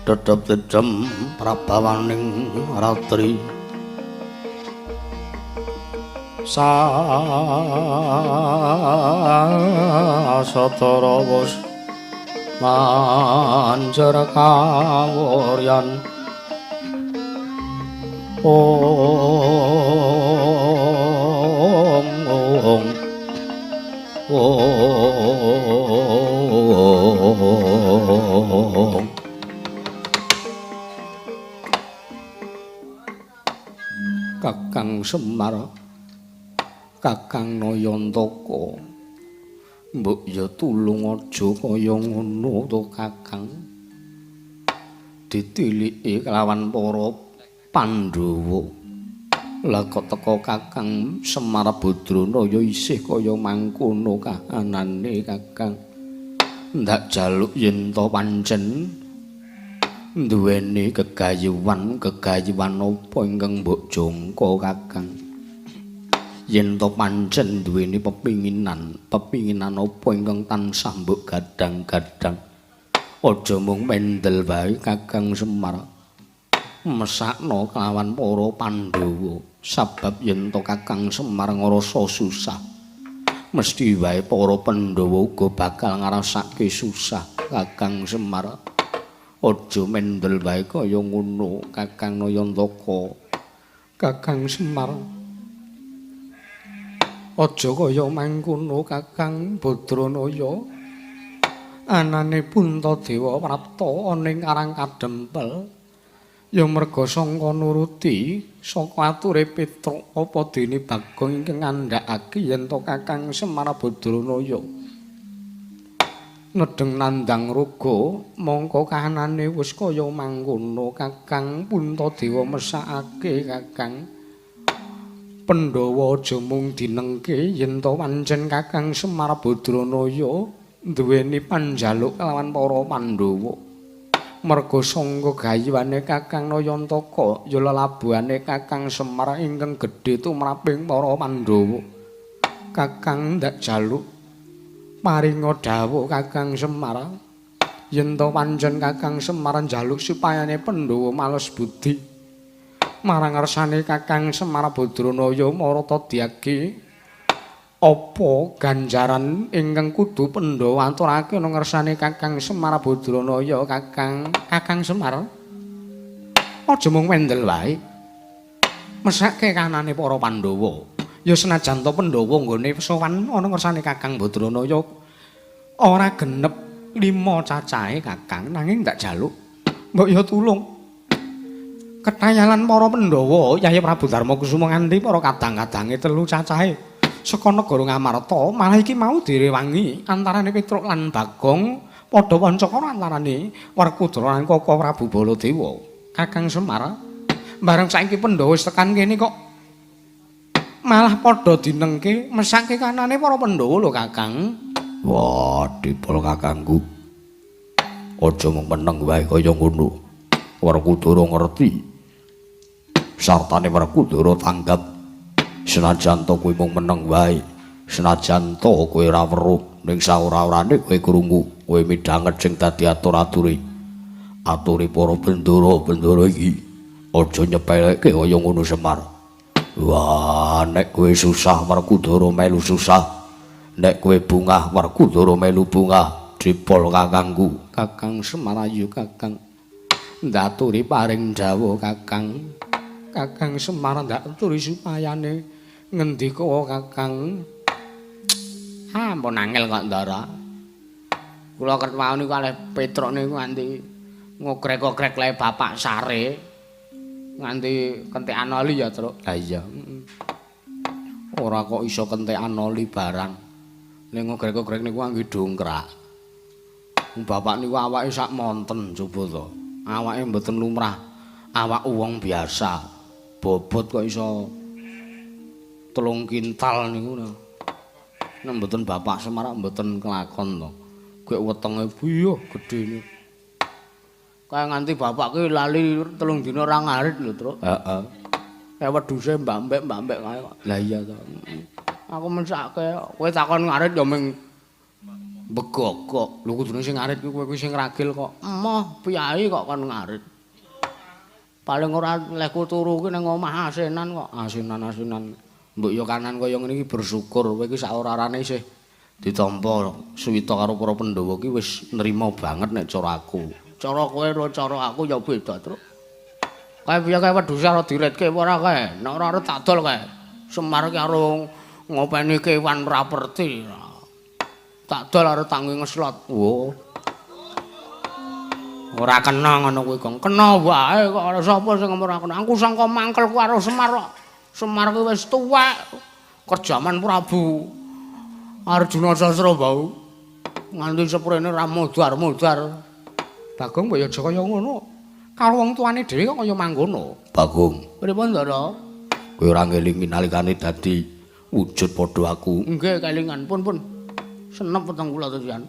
Dedep tejem prabawaning ratri sasatara wus manjer kawuryan ong ong ong. Kakang Semar, Kakang Nayantaka, mbok ya tulung aja kaya ngono to Kakang. Ditiliki kelawan para Pandhawa. Lah kok teka Kakang Semar Badrana ya isih kaya mangkono kahanane Kakang. Ndak jaluk yen to pancen Duweni gegayuhan, gegayuhan apa ingkang mbok jangka Kakang? Yen to pancen duweni pepinginan, pepinginan apa ingkang tansah mbok gadang-gadang? Aja mung mendel wae Kakang Semar. Mesakno kelawan para Pandhawa, sabab yen to Kakang Semar ngrasa susah, mesti wae para Pandhawa uga bakal ngrasake susah. Kakang Semar, aja mendel wae kaya ngono Kakang Nayantaka. Kakang Semar, aja kaya mangkono Kakang Badranaya. Anane Puntadewa prapta ana ing Karang Kadempel ya merga sangka nuruti saka ature Petruk apa dene Bagong ingkang ngandhakake yen to Kakang Semar Badranaya nedeng nandang raga, mongko kahanane wis kaya mangkono. Kakang Puntadewa mesakake Kakang Pandhawa aja mung dinengke yen to pancen Kakang Semar Badranaya duweni panjaluk kelawan para Pandhawa. Merga sangka gayuhane Kakang Nayantaka ya lelabuhane Kakang Semar ingkang gedhe tumraping para Pandhawa. Kakang ndak jaluk paringa dawuh Kakang Semar yen to pancen Kakang Semar njaluk supayane Pandhawa males budi marang ngersane Kakang Semar Badranaya marata diage apa ganjaran ingkang kudu Pandhawa aturake ana ngersane Kakang Semar Badranaya. Kakang Kakang Semar aja mung mendel wae, mesake kanane para Pandhawa. Ya senajan to Pandhawa nggone sowan ana ngersane Kakang Badranaya ora genep 5 cacahe Kakang, nanging ndak jaluk mbok ya tulung ketayalan para Pandhawa Yayi Prabu Darmakusuma nganti para kadang-kadange 3 cacahe saka negara Ngamarta malah iki mau direwangi antarane Petruk lan Bagong padha wancakara antarane Werkudara lan Kaka Prabu Baladewa. Kakang Semar, bareng saiki Pandhawa wis tekan kene kok malah padha dinengke, mesake kanane para Pandhawa lho Kakang. Wah, dipol kakangku. Aja mung meneng wae kaya ngono. Werkudara ngerti. Sartane Werkudara tanggap. Senajan to kowe mung meneng wae, senajan to kowe ora weruh, ning saora-orane kowe krungu, kowe midhanget sing dadi atur-ature. Ature para bendara-bendara iki aja nyepeleke kaya ngono Semar. Wah, nek kowe susah Werkudara melu susah, nek kowe bungah Werkudara melu bungah. Dipol kakangku. Kakang Semar ayu Kakang ndaturi paring dawuh Kakang. Kakang Semar ndaturi supayane ngendika Kakang. Ampun angel kok Ndara. Kula ket wau niku kalih Petruk niku nganti ngogrek-ogrek le Bapak Sare. Nganti kentekan oli ya, Truk. Ha iya. Ora kok iso kentekan oli barang. Ning ngogrek-ogrek niku angge dongkrak. Bapak niku awake sak monten coba to. Awake mboten lumrah awak wong biasa. Bobot kok iso 3 kintal niku. Nek mboten Bapak Semar mboten kelakon to. Gek wetenge biyuh gedene. Kaya nganti bapak ki lali 3 dina ora ngarit lho, Truk. Heeh. Kaya wedhuse mbak-mbek kae kok. Lah iya to. Aku mesake kowe takon ngarit ya ming begogok. Lho kudune sing ngarit kuwi kowe kuwi sing ragil kok. Emoh, piyai kok kon ngarit. Paling ora lehku turu ki ning omah asinan kok. Asinan-asinan. Mbok ya kanan kaya ngene iki bersyukur kowe iki sak ora-orane isih ditampa suwita karo para Pandhawa ki wis nrima banget nek cara aku. Cara kowe karo cara aku ya beda, Truk. Kae piye kae wedhuse arep diretke ora kae? Nek ora arep tak dol kae. Semar ki karo ngopeni kewan raperti. Tak dol arep tangi ngeslot. Oh. Ora kena ngono kuwi, Gong. Kena wae kok ora sapa sing ora kena. Aku sangka mangkel ku karo Semar kok. Semar kuwi wis tuwek. Kerjaman Prabu Arjuna Sasrabau. Nganti seprene ra modar-modar. Bagong mbok ya aja kaya ngono. Karo wong tuane dhewe kok kaya mangkono. Bagong. Pripun, Ndara? Kowe ora ngelingi nalikane dadi wujud padha aku. Nggih, kelingan. Pun pun. Senep weteng kula tesian.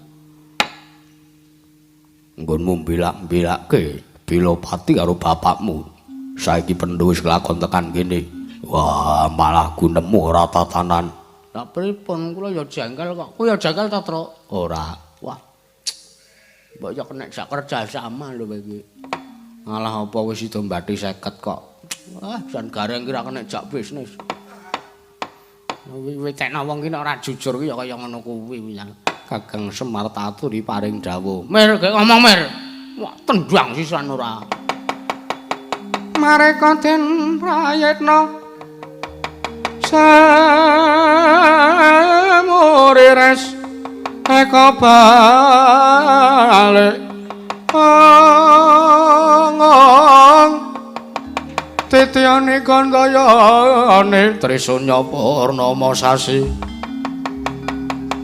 Nggonmu mbelak-mbelake Bilopati karo bapakmu. Saiki pendhu wis kelakon tekan kene. Wah, malah gunemu ora tatanan. Lah pripun kula ya jengkel kok. Kowe ya jengkel ta, Truk? Ora. Wah. Mbok ya kena jak kerja sama lho kowe iki. Ngalah apa wis sida mbathi 50 kok. Wah, jan gareng ki ra kena jak bisnis. Witekno wong ki nek ora jujur ki ya kaya ngono kuwi pisan. Kakang Semar taturi paring dawuh. Mir, gek ngomong Mir. Wah, tendang sisan ora. Mareka den prayitna samurires eka balik ngong titiyane gandayane Trisunya purnama sasi.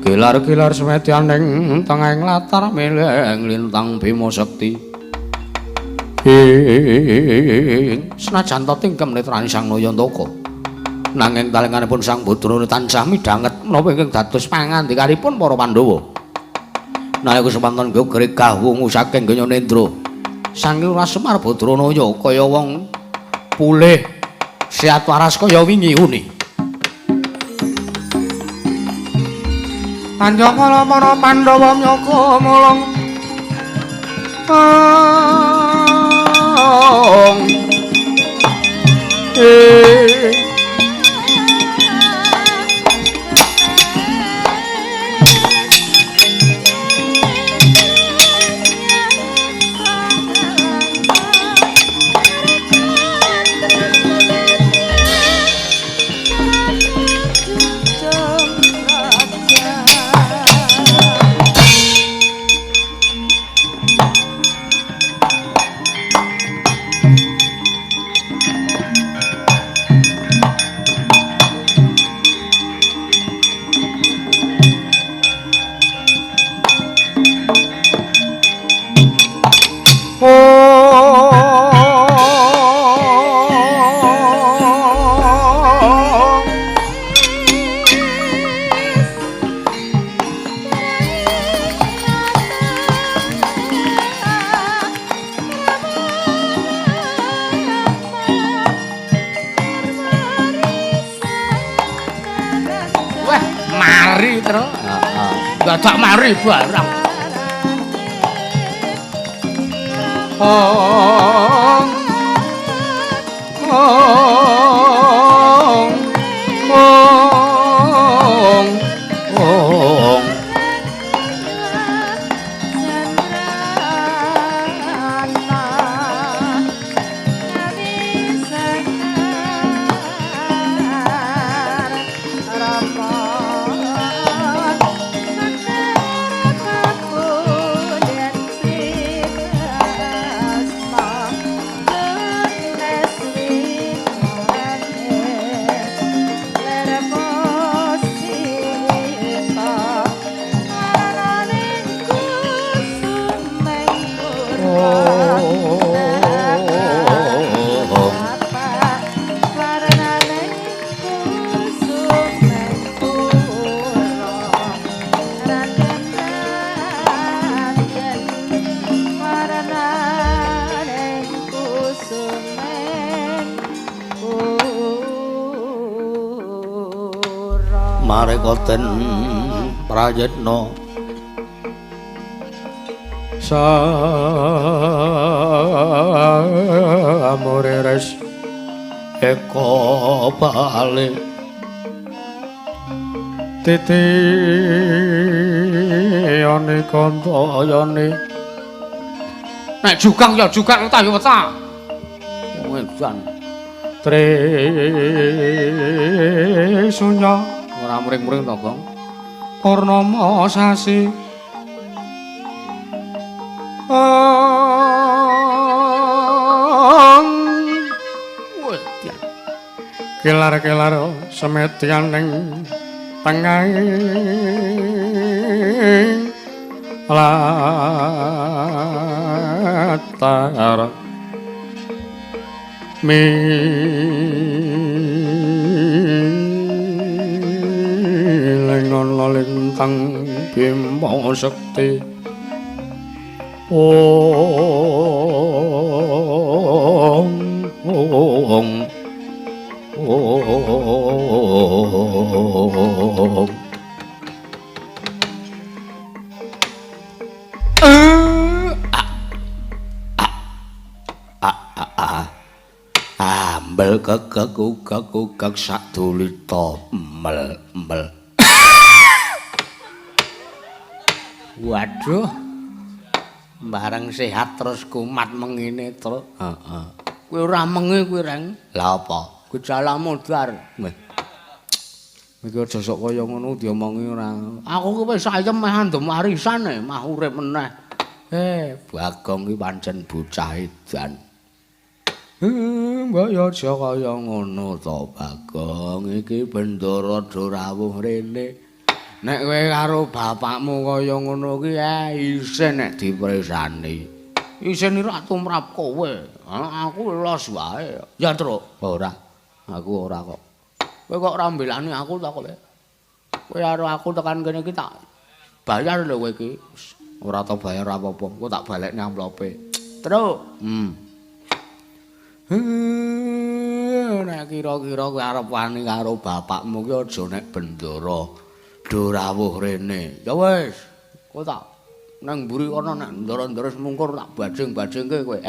Gilar-gilar semedyan ing tengahing latar mileng lintang Bima Sekti. Ing senajan ta tingkem netrani Sang Nayantaka. Nanging talenganipun Sang Badrana tansah midhanget menapa ingkang dados pangandikanipun para Pandhawa. Nalika semanten gregah wungu saking Ganyanendra, Sang Lurah Semar Badranaya kaya wong pulih sehat waras kaya wingi uni. Panjakala para Pandhawa myoga mulung. Dadak mari barang. Ong ong ong ong. Mareka den prayitna samurires eka bali titiyane kantayane. Nek jugang ya jugang ta ya wetah. Wong edan. Trisunya ora muring-muring to, Gong. Purnama sasi. Kilar-kilar semedyan ing tengahing latar milengon lintang Bima Sekti. Ong ong ong. Ambel kekek ugek ugek sadulita mel mel. Waduh. Bareng sehat terus kumat mengene, Truk. Heeh. Kowe ora mengi kuwi, Reng. Lah apa? Gejala modar. Iki aja sok kaya ngono diomongi ora. Aku ki wis ayem meh andem warisan e, mah urip meneh. Bagong ki pancen bocah edan. Mbok ya aja kaya ngono to, Bagong. Iki Bendara do rawuh rene. Nek kowe karo bapakmu kaya ngono ki isin nek dipresani. Isin ora tumrap kowe. Aku los wae. Ya, Truk. Ora. Aku ora kok. Kowe kok ora mbelani aku ta kowe? Kowe karo aku tekan kene iki tak bayar lho kowe iki. Ora tau bayar apa-apa. Engko tak balekne amplope. Truk. Nek kira-kira kowe arep wani karo bapakmu ki aja nek Bendara do rawuh rene. Ya wis, kowe tak nang mburi kono nek ndara-ndara semungkur tak bajing-bajingke kowe.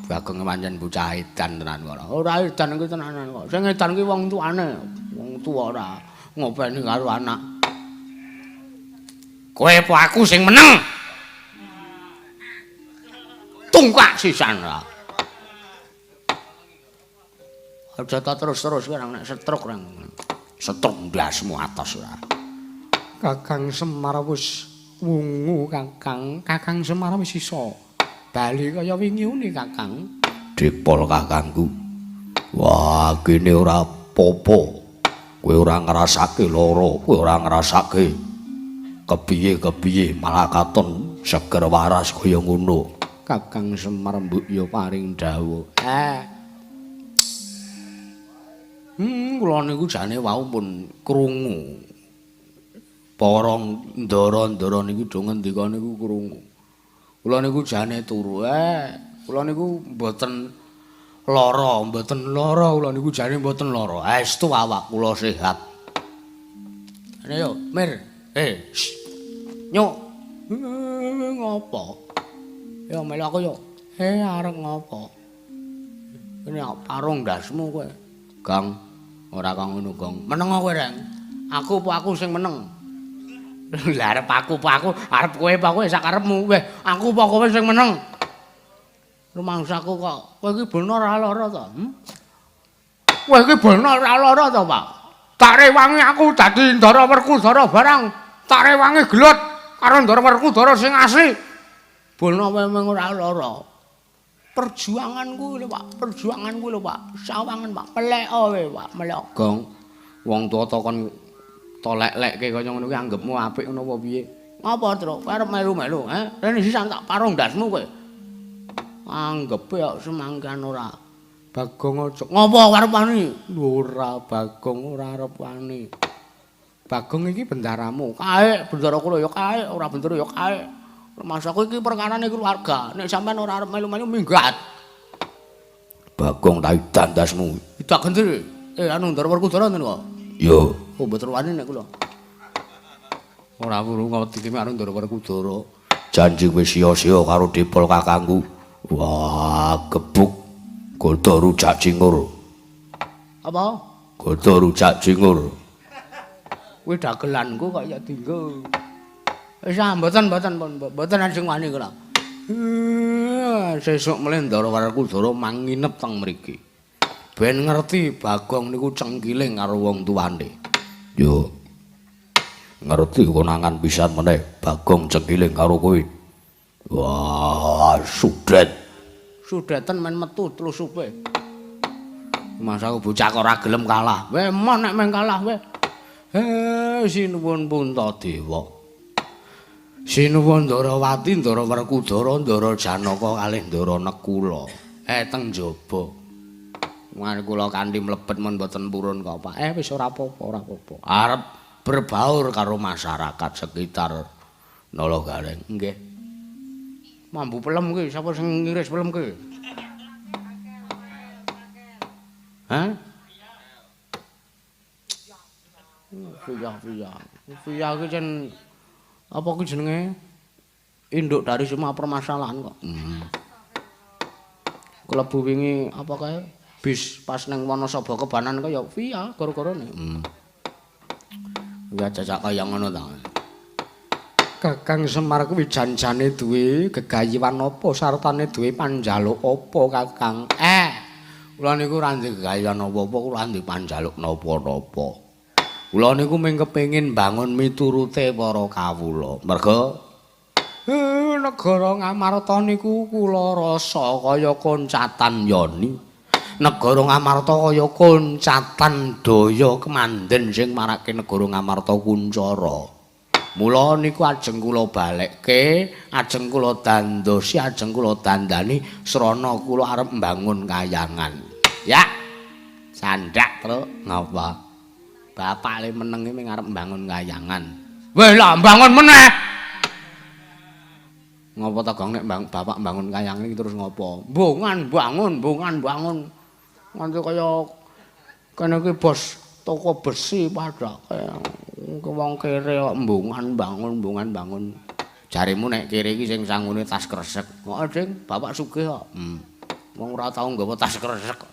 Bagong pancen bocah edan tenan ora. Ora edan iki tenanan kok. Sing edan ki wong tuane. Wong tuwa ora ngopeni karo anak. Kowe apa aku sing meneng? Tungkak sisan lah. Aja ta terus-terus kowe nek setruk rang. Setruk ndasmu atos ora. Kakang Semar wis wungu, Kakang. Kakang Semar wis iso bali kaya wingi uni, Kakang. Dipol kakangku. Wah, kene ora apa-apa. Kowe ora ngrasake lara, kowe ora ngrasake kepiye-kepiye malah katon seger waras kaya ngono. Kakang Semar mbok ya paring dawuh. Kula niku jane wau pun krungu. Para ndara-ndara niku do ngendika niku krungu. Kula niku jane turu. Kula niku mboten lara, mboten lara, kula niku jane mboten lara. Estu awak kula sehat. Ayo, Mir. Nyuk. Ngopo? Yo melu aku yo. Arep ngopo? Ini parung ndasmu kowe. Gong, ora kang ngono, Gong. Meneng kowe, Reng. Aku apa aku sing meneng? Lah arep aku apa aku, arep kowe apa kowe sak karepmu. Weh, aku apa kowe sing meneng? Rumangsaku kok kowe iki bener ora lara to? Kowe iki bener ora lara to, Pak? Tak rewangi aku dadi Ndara Werkudara barang. Tak rewangi gelut karo Ndara Werkudara sing asli. Bono memang ora lara. Perjuanganku lho, Pak. Perjuanganku lho, Pak. Sawangan, Pak. Melek kowe, Pak. Melek. Gong. Wong tuwa to kon tolek-lekke kaya ngono kuwi anggepmu apik ngono apa piye? Ngapa, Truk? Kowe arep melu-melu, he? Rene sisan tak parung ndasmu kowe. Anggepe kok semangkan ora. Bagong aja. Ngapa arep wani? Ora, Bagong ora arep wani. Bagong iki bendaramu. Kae bendara kula ya kae, ora bendara ya kae. Masaku iki perkarane keluarga. Nek sampean ora arep melu-melu minggat. Bagong tak dandasmu. Idak gendri. Anu Ndara Werkudara ngoten kok. Yo. Oh, mboten wani nek kula. Ora weruh ngawet iki karo Ndara Werkudara. Janji wis sia-sia karo Dipol kakangku. Wah, gebuk. Godha rujak cingur. Apa? Godha rujak cingur. Kuwi dagelanku kok ya dinggo. Wis ah, mboten mboten sing wani kula. Sesuk mleh Ndara Werkudara manginep teng mriki. Ben ngerti Bagong niku cengkiling karo wong tuane. Yo. Ngerti konangan pisan meneh Bagong cengkiling karo kowe. Wah, sudet. Sudeten men metu tlusupe. Masa bocah kok ora gelem kalah. Weh, mon nek men kalah weh. Sinuwun Puntadewa. Sinuwun Ndarawati, Ndara Werkudara, Ndara Janaka kalih Ndara Nekula. Teng njaba. Mangke kula kanthi mlebet men mboten purun kok, Pak. Wis ora apa-apa, ora apa-apa. Arep berbaur karo masyarakat sekitar Nala Gareng. Nggih. Mambu pelem ki, sapa sing ngiris pelem ki? Hah? Via via. Via ki jen apa ki jenenge? Induk dari semua permasalahan kok. Klebu wingi apa kae? Bis pas ning Wonosobo Kebanan kaya via gara-garane. Ya jajak kaya ngono ta. Kakang Semar kuwi janjane duwe gegayiwan apa sartane duwe panjaluk apa Kakang? Kula niku ora ndek gegayiwan apa-apa, kula ndek panjaluk napa-napa. Kula niku mung kepengin bangun miturute para kawula. Merga negara Ngamarta niku kula rasa kaya koncatan yoni. Negara Ngamarta kaya koncatan daya kemanden sing marake negara Ngamarta kuncara. Mula niku ajeng kula balekke, ajeng kula dandosi, ajeng kula dandani srana kula arep mbangun kayangan. Ya. Sandak, Truk. Ngapa? Bapak le menenge ming arep mbangun kayangan. Weh lah mbangun meneh. Ngopo ta Gong nek bapak mbangun kayangan iki terus ngopo? Mbongan bangun, mbongan bangun. Nganti kaya kene iki bos toko besi padake. Wong kere kok mbongan bangun, mbongan bangun. Jarimu nek kere iki sing sangune tas kresek. Heeh, Ding, bapak sugih kok. Wong ora tau nggawa tas kresek kok.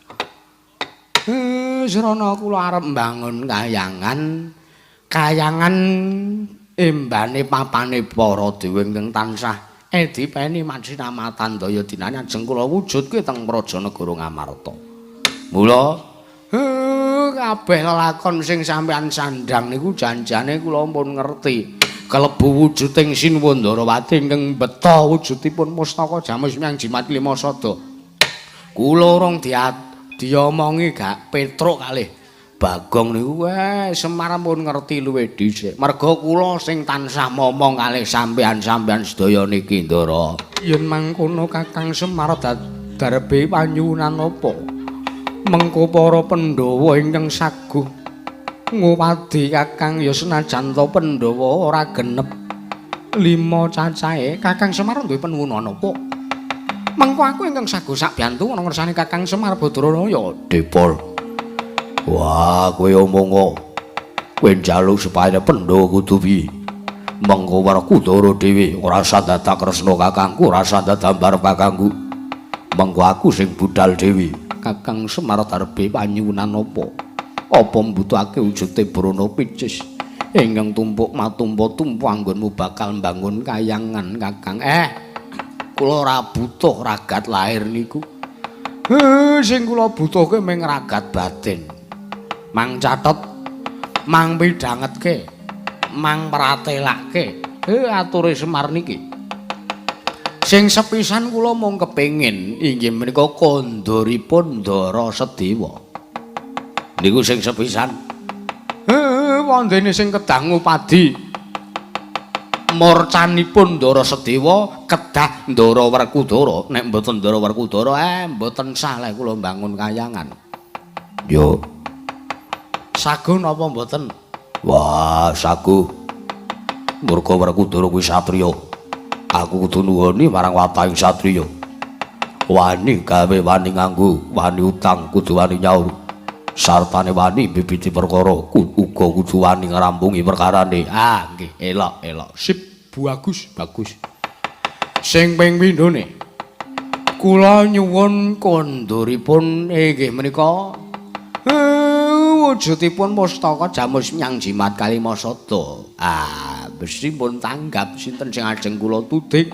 Srana kula arep mbangun kayangan. Kayangan embane papane para dewa ingkang tansah edipeni macinamatan daya dinane ajeng kula wujudke teng Praja Negara Ngamarta. Mula kabeh lelakon sing sampeyan sandhang niku janjane kula pun ngerti. Kalebu wujuding Sinuwun Ndarawati ingkang mbeta wujudipun pustaka Jamus Miang Jimat Lima Sada. Kula urung diomongi gak Petruk kalih Bagong niku Semar pun ngerti luwih dhisik. Merga kula sing tansah momong kalih sampeyan-sampeyan sedaya niki, Ndara. Yen mangkono Kakang Semar darbe panyuwunan apa? Mengko para Pandhawa ingkang saguh ngupadi Kakang ya senajan to Pandhawa ora genep 5 cacahe. Kakang Semar duwe penuwunan apa? Mengko aku ingkang saguh sak biyantu ana ngersane Kakang Semar Badranaya. Dipol. Wah, kowe omong kowe njaluk supaya Pandhawa kudu piye? Mengko Werkudara dhewe ora usah dadak kresna kakangku, ora usah dadak barep kakangku. Mengko aku sing budal dhewe. Kakang Semar darbe panyuwunan apa? Apa mbutuhake wujude Brana Picis ingkang tumpuk matumpa-tumpu anggonmu bakal mbangun kayangan Kakang? Kula ora butuh ragat lahir niku. Sing kula butuhke mung ragat batin. Mang catet, mang pidhangetke, mang pratelake. Ature Semar niki. Sing sepisan kula mung kepengin inggih menika kondoripun Ndara Sedewa. Niku sing sepisan. Wondene sing kedah ngupadi morcanipun Ndara Sedewa kedah Ndara Werkudara. Nek mboten Ndara Werkudara, mboten sah lek kula mbangun kayangan. Yo. Saguh napa mboten? Wah, saguh. Murga Werkudara kuwi satriya. Aku kudu nuwuni marang watahing satriya. Wani gawe, wani nganggo, wani utang kudu wani nyaur. Sartane wani bibiti perkara, uga kudu wani ngrampungi perkarane. Ah, nggih, elok, elok. Sip, bagus, bagus. Sing ping pindhone kula nyuwun kondoripun inggih menika wujudipun pustaka Jamus Miang Jimat Kalima Sada. Ah, mesti pun tanggap sinten sing ajeng kula tuding.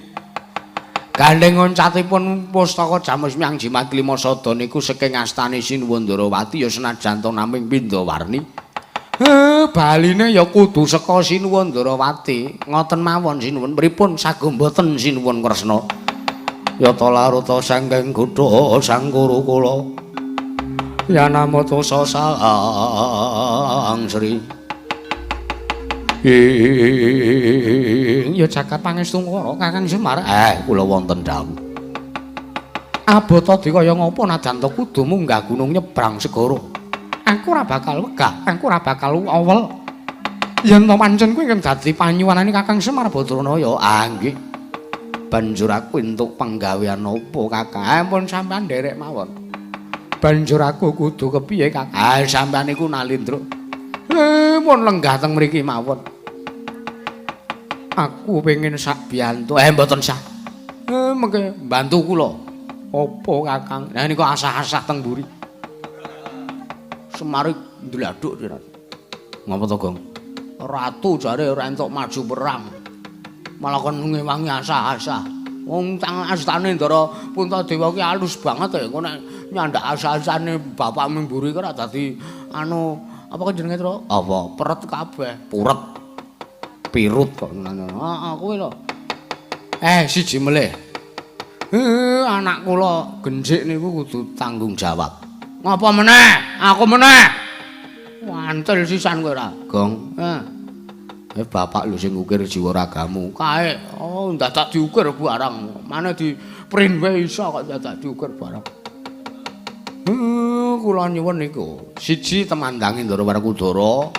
Gandeng oncatipun pustaka Jamus Miang Jimat Kalima Sada niku saking astane Sinuwun Ndarawati ya senajan to naming pindha warni. Baline ya kudu saka Sinuwun Ndarawati. Ngoten mawon Sinuwun, pripun saguh mboten Sinuwun Kresna? Yata laruta sangking kutha sangkuru kula. Ya namo tosa sang sri. Ya jagat pangestu ngara Kakang Semar. Kula wonten dawuh. Abot di kaya ngopo najan to kudu munggah gunung nyebrang segara. Aku ora bakal wegah, aku ora bakal awel. Yen to pancen kuwi ingkang dadi panyuwunane Kakang Semar Badranaya. Ah, nggih. Banjur aku entuk penggawean apa, Kakang? Ampun sampean nderek mawon. Banjur aku kudu kepiye, Kakang? Ah, sampean niku nalindra. Pun lenggah teng mriki mawon. Aku pengen sak biyantu. Mboten sah. Mengke mbantu kula. Apa, Kakang? Lah niku asah-asah teng mburi. Semar ndladuk dirat. Ngapa to, Gong? Ratu jare ora entuk maju perang. Malah kon ngewangi asah-asah. Wong tang astane Ndara Puntadewa ki alus banget ya. Engko nek nyandak asah-asane bapakmu mburi ki ora dadi anu apa jenenge, Tru? Apa? Peret kabeh. Puret. Pirut kok ngono. Heeh, kuwi lho. Siji melih. Anak kula genjik niku kudu tanggung jawab. Ngapa meneh? Aku meneh. Wantil sisan kowe ora, Gong. Bapak lho sing ngukir jiwa ragamu. Kae, oh dadak diukir barang. Mane di print wae iso kok dadak diukir barang. Kula nyuwun niku. Siji temandange Ndara Werkudara,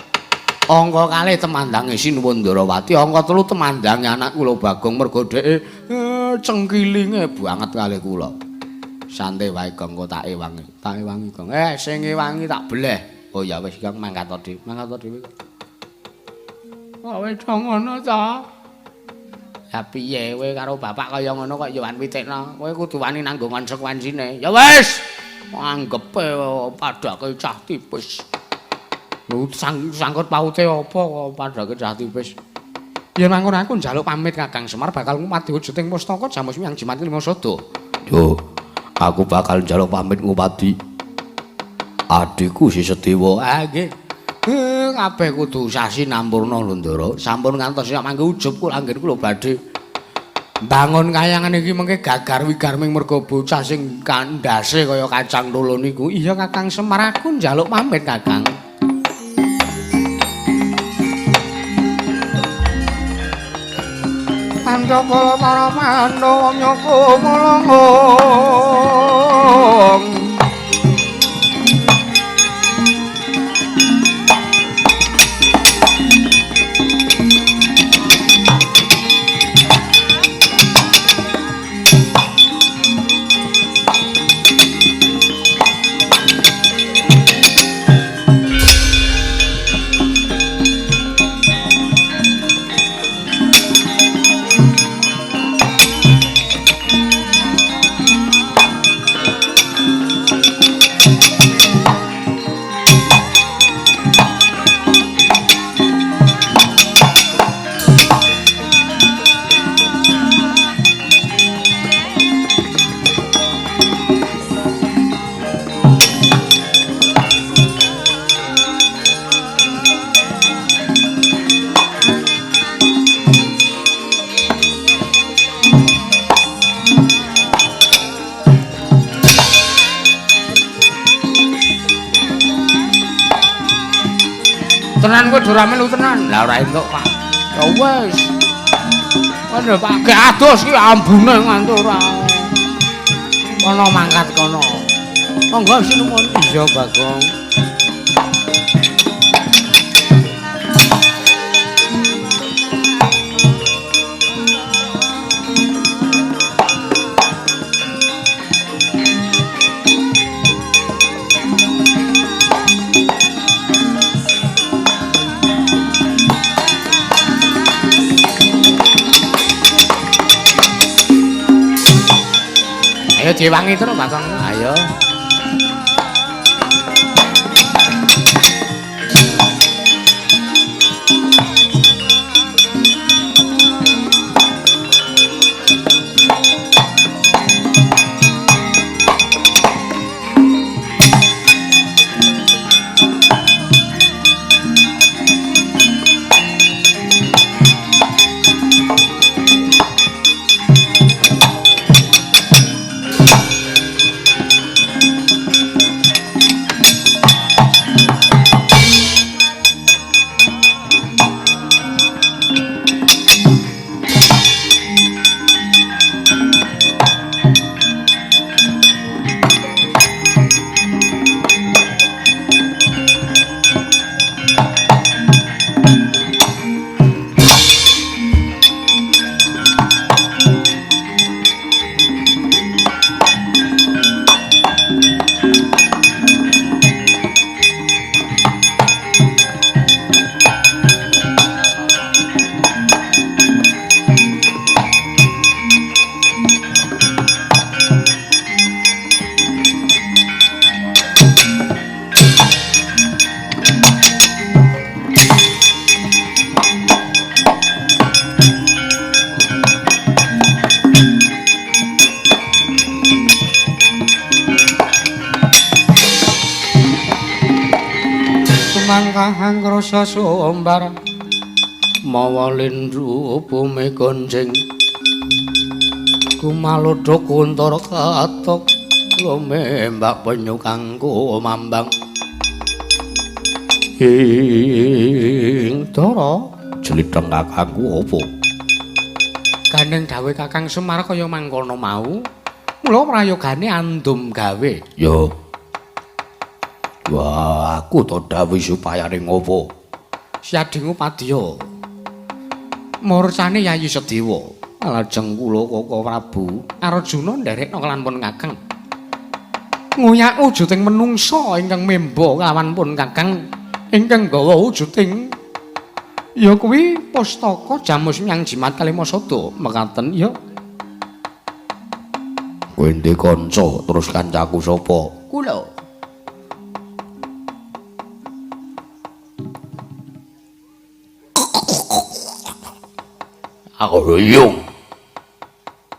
angka kalih temandange Sinuwun Ndarawati, angka telu temandange anak kula Bagong mergo dheke cengkilinge banget kalih kula. Santai wae Gong, kok tak ewangi. Tak ewangi, Gong. Sing ewangi tak beleh. Oh ya wis Gong, mangkat dhewe, mangkat dhewe. Kowe do ngono ta? Lah piye kowe karo bapak kaya ngono kok ya wan pitikno. Kowe kudu wani nanggung konsekuensine. Ya wis. Anggepe padake cah tipis. Lho sangkut paute apa kok padake cah tipis? Yen mangkono aku njaluk pamit Kakang Semar bakal ngupadi wujuding pustaka Jamus Wiyang Jimat Lima Sada. Yo, aku bakal njaluk pamit ngupadi adikku si Sedewa. Ah nggih. Kabeh kudu sasi nampurna lho Ndara. Sampun ngantos sak mangke ujub kula anggen kula badhe mbangun kayangan iki mengke gagar wigar ming merga bocah sing kandhase kaya kacang lolo niku. Iya Kakang Semar, aku njaluk pamit Kakang. Pancapala para Pandhawa nyoko mulungung. Tenan kowe ora melu tenan. Lah ora entuk, Pak. Ya wis. Kono Pak gek adus iki ambune nganti ora. Kono mangkat kono. Monggo sinuwun. Iya, Bagong. Ayo diwangi terus, Bagong. Ayo. Langkahang rasa sumbar mawa lindhu bumi gonjing kumalodho kuntur katok lumembak penyu kang kumambang ing Dara jlitheng kakangku apa gandeng dawuhe Kakang Semar kaya mangkono mau mula prayogane andum gawe ya. Wah, aku to dawuh supayane ngopo? Syading upadya. Murcane Yayi Sedewa. Lajeng kula Kaka Prabu Arjuna nderekna kelan pun Kakang. Ngoyak wujuding menungsa ingkang memba kelawan pun Kakang ingkang gawa wujuding ya kuwi pustaka Jamus Myang Jimat Kalimasada mekaten ya. Kowe ndek kanca terus kancaku sapa? Kula. Aku ruyung.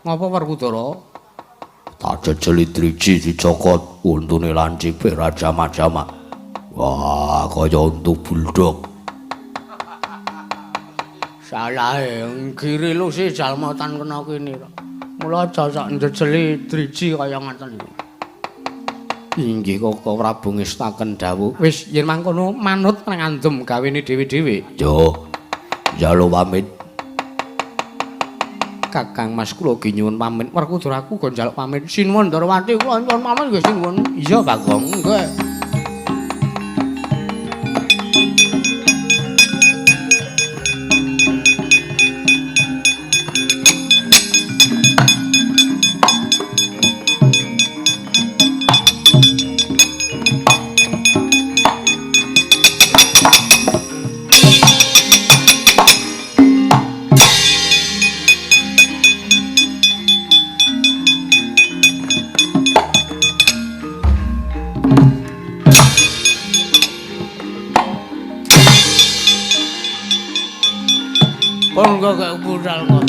Ngapa Werkudara? Tak jejeli driji dicokot untune lancipe raja jamak. Wah, kaya untu buldog. Salahe ngiri lu sih jalma tan kena kene. Mula aja sak njejeli driji kaya ngaten iki. Inggih Kaka Prabu ngestaken dawuh. Wis yen mangkono manut nang andum gawene dhewe-dhewe. Yo. Njaluk pamit. Kakang Mas kula ge nyuwun pamit. Werkudara aku go njaluk pamit. Sinuwun Ndorowati kula nyuwun pamit nggih sinuwun. Iya Bagong, nggih. Monggo gak budal kok.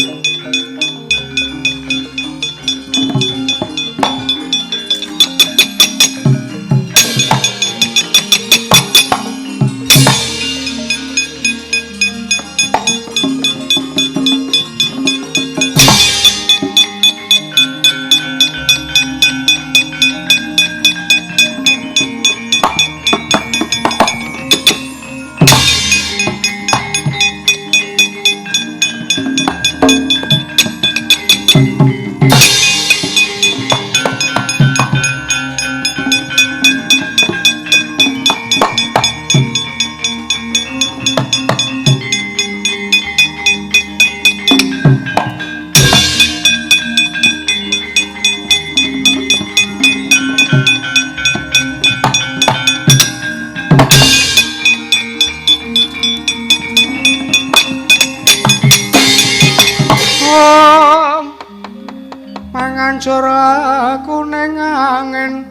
Mangancur aku ning angin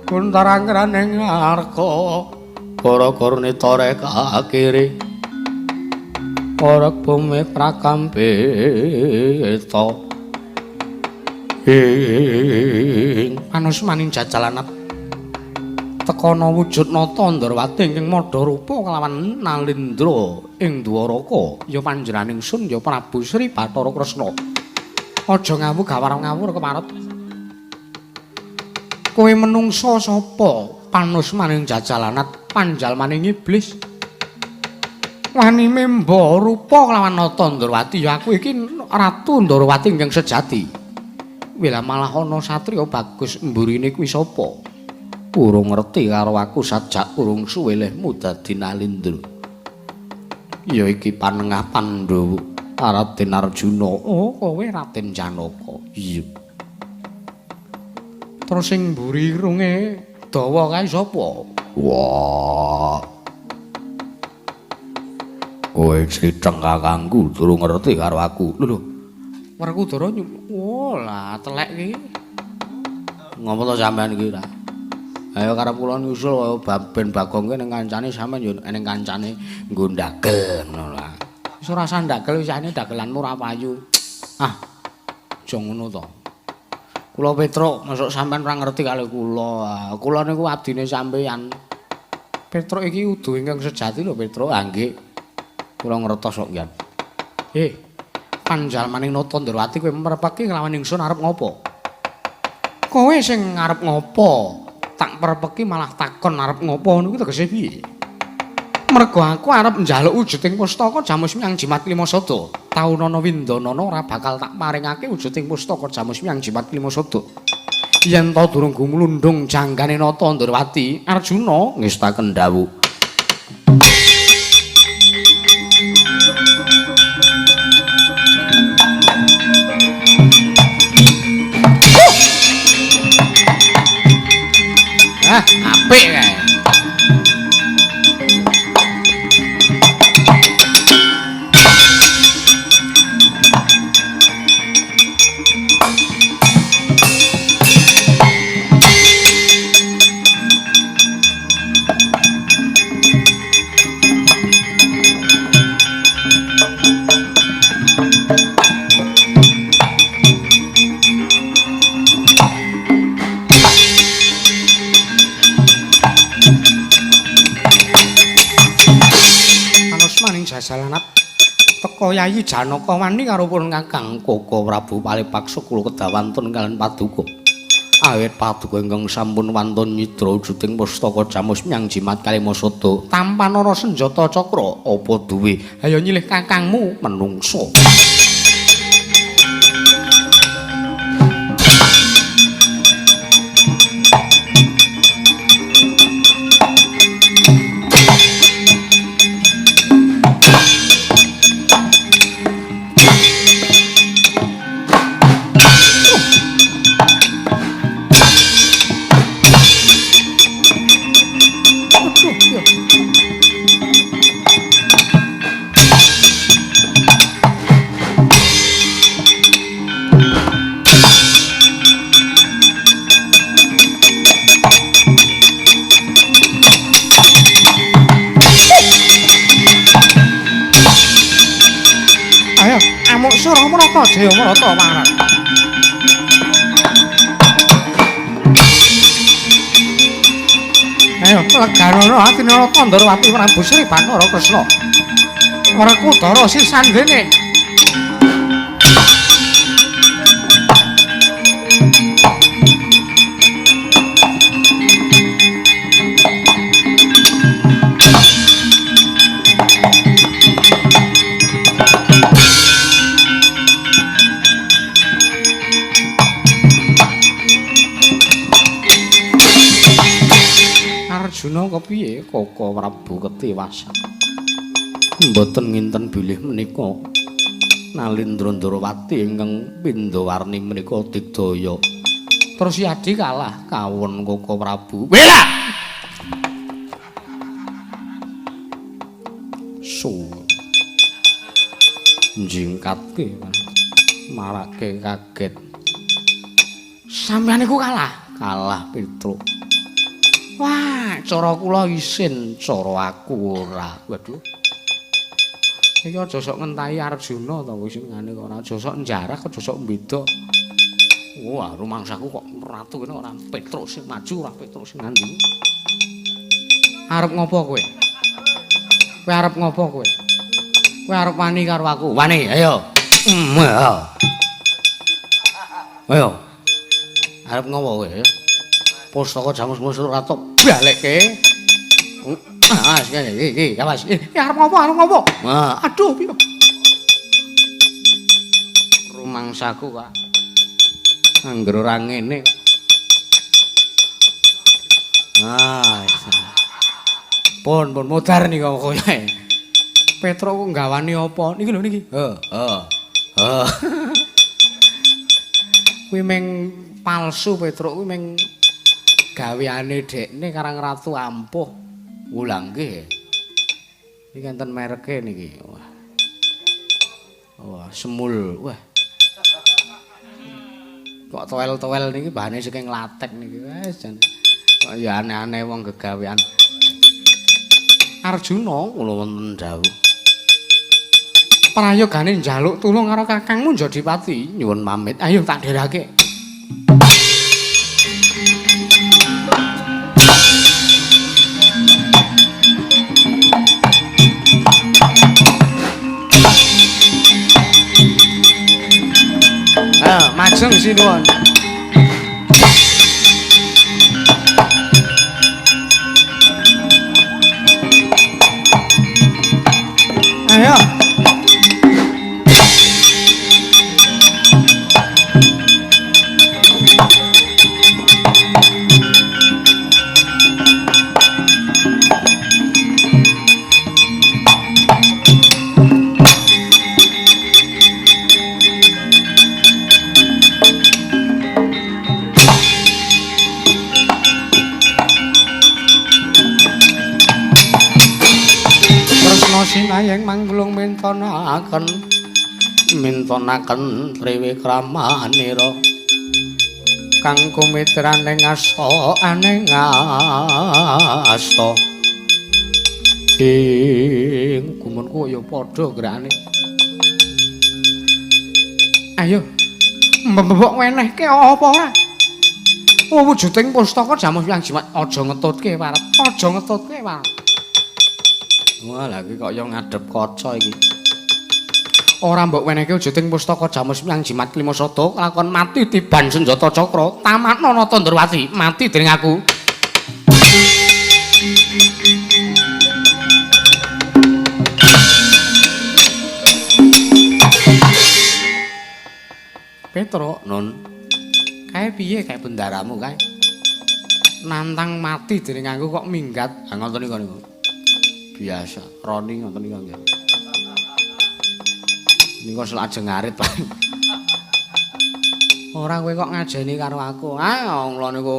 guntar-anggraning arka gara-garane tore kakiri ora bumi prakampeta ing panusmaning jajalanat tekana wujud nata Ndrawati ingkang madha rupa kelawan Nalindra ing Dwaraka ya panjenenganing sun ya Prabu Sri Bathara Kresna. Aja ngawur gawar ngawur keparep. Kowe menungsa sapa? Panusmaning jajalanat panjalmaning iblis. Wani memba rupa kelawan nata Ndrawati ya aku iki Ratu Ndrawati ingkang sejati. Wila malah ana satriya bagus mburine kuwi sapa? Urung ngerti karo aku sajak urung suwe lehmu dadi Nalindra. Ya iki panengah Pandhawa Raden Arjuna. Oh, kowe Raden Janaka. Iya. Terus sing mburi irunge dawa kae sapa? Wah. Kowe critheng kakangku durung ngerti karo aku. Lho lho. Werkudara oh lah telek iki. Ngopo to sampean iki ra? Ayo karep kula nyusul kaya ben Bagong ki ning kancane sampean yo ning kancane nggo ndagel ngono lah. Wis ora usah ndagel wisane dagelanmu ora payu. Ah. Aja ngono to. Kula Petruk, mosok sampean ora ngerti kali kula. Kula niku abdine sampean. Petruk iki udu ingkang sejati lho Petruk. Ah nggih. Kula ngertos kok nggih. Panjalmaning Nata Ndrawati kowe mrepeki nglawan ingsun arep ngopo? Kowe sing arep ngopo? Tak prepeki malah takon arep ngopo ngono kuwi tegese piye? Mergo aku arep njaluk wujuding pustaka Jamus Miang Jimat Klimasada. Taunana Windanana ora bakal tak paringake wujuding pustaka Jamus Miang Jimat Klimasada. Yen ta durung gumlundung janggane Nata Ndrawati, Arjuna ngestaken dawuh. Ah, apik kae. Jalanat teka Yayi Janaka wani karo pun Kakang Koko Prabu Palipaksa kula kedawantun kalian paduka. Awit paduka ingkang sampun wantun nyidra wujuding pustaka Jamus Miang Jimat Kalimasada tampanana senjata cakra apa duwe. Ayo nyilih kakangmu menungso. Jaya Marata marang. Ayo leganana atine Nata Ndrawati Prabu Sri Bathara Kresna. Werkudara sisandene. Arjuna kepiye Koko Prabu ketiwasan. Mboten nginten bilih menika Nalindra Ndrawati ingkang pindhawarni menika digdaya. Terus Yadi kalah kawon Koko Prabu. Wela. Su. Njingkatke marake kaget. Sampeyan iku kalah, kalah Petruk. Wah, cara kula isin, cara aku ora. Waduh. Iki aja sok ngentahi Arjuna ta wis ngene kok ora aja sok njarah, aja sok mbeda. Wah, rumangsaku kok ratu kene ora Petruk sing maju, ora Petruk sing ngandi. Arep ngopo kowe? Kowe arep ngopo kowe? Kowe arep wani karo aku? Wani, ayo. Ayo. Arep ngopo kowe? Pustaka Jamus Musul Ratu balekke. Ah, iki iki awas. Iki arep ngopo? Arep ngopo? Aduh, piye? Rumangsaku, Pak. Angger ora ngene kok. Ah, pun pun modar nika kowe. Petruk ku nggawani apa? Niki lho niki. Heeh. Heeh. Kuwi meng palsu Petruk kuwi meng gaweane dekne Karang Ratu ampuh. Lha nggih. Iki enten mereke niki. Wah. Wah, semul. Wah. Kok toel-toel niki bahane saking latek niki. Wes jan. Kok ya aneh-aneh wong gegawean. Arjuna kula wonten dawuh. Prayogane njaluk tulung karo kakangmu Jodipati. Nyuwun pamit. Ayo tak dherake. Lajeng sinuwun. Ayo. Sinayeng mangglung mintonaken mintonaken triwikramanira kang kumitraning asta aning asta ing gumunku ya padha gerakane. Ayo mbok wenehke apa ora? Wujuding pustaka jamus yang jimat aja ngetutke warep, aja ngetutke warep. Wah, lha iki kok ya ngadhep kaca iki. Ora mbok wenehke wujuding pustaka jamus yang jimat klima sada lakon mati tiban senjata cakra tamakna Nata Ndrawati mati dening aku. Petro, Nun. Kae piye kae bendaramu kae? Nantang mati dening aku kok minggat. Ha ngoten niku niku. Biasa, Roni ngoten niku nggih. Niku selajeng ngarit, Pak. Ora kowe kok ngajeni karo aku. Ah, kula niku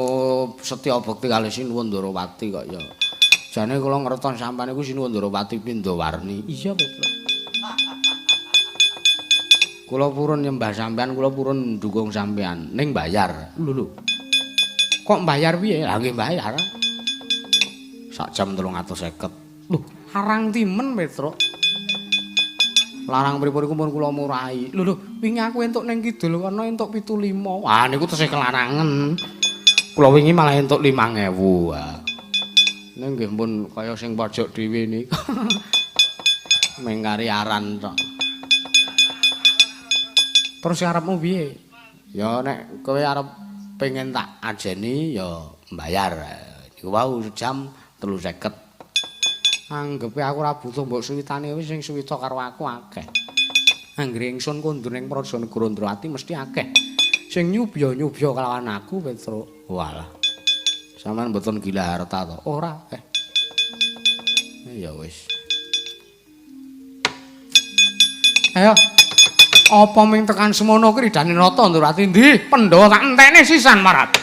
setya bekti kalih Sinuwun Ndrawati kok ya. Jane kula ngertos sampean niku Sinuwun Ndrawati Pindawarni. Iya, Petro. Kula purun nyembah sampean, kula purun ndukung sampean ning bayar. Lho lho. Kok bayar piye? Lah nggih bayar. Sak jam 350. Lho, larang timen, Petro. Larang pripun iku pun kula murahi. Lho lho, wingi aku entuk ning kidul kono entuk 75. Wah, niku tesih kelarangan. Kula wingi malah entuk 5000. Wah. Ning nggih pun kaya sing pojok dhewe niku. Mengkari aran tok. Terus arepmu piye? Ya nek kowe arep pengen tak ajeni ya mbayar. Niku wau sejam 350. Anggepe aku ora butuh mbok suwitane wis sing suwita karo aku akeh. Anggere ingsun kondur ning Praja Negara Ndrawati mesti akeh. Sing nyubya-nyubya kelawan aku, Petro. Walah. Sampeyan mboten gila harta to? Ora akeh. Ya wis. Ayo. Apa ming tekan semono kridane Nata Ndrawati ndi? Pandhawa tak entene sisan marat.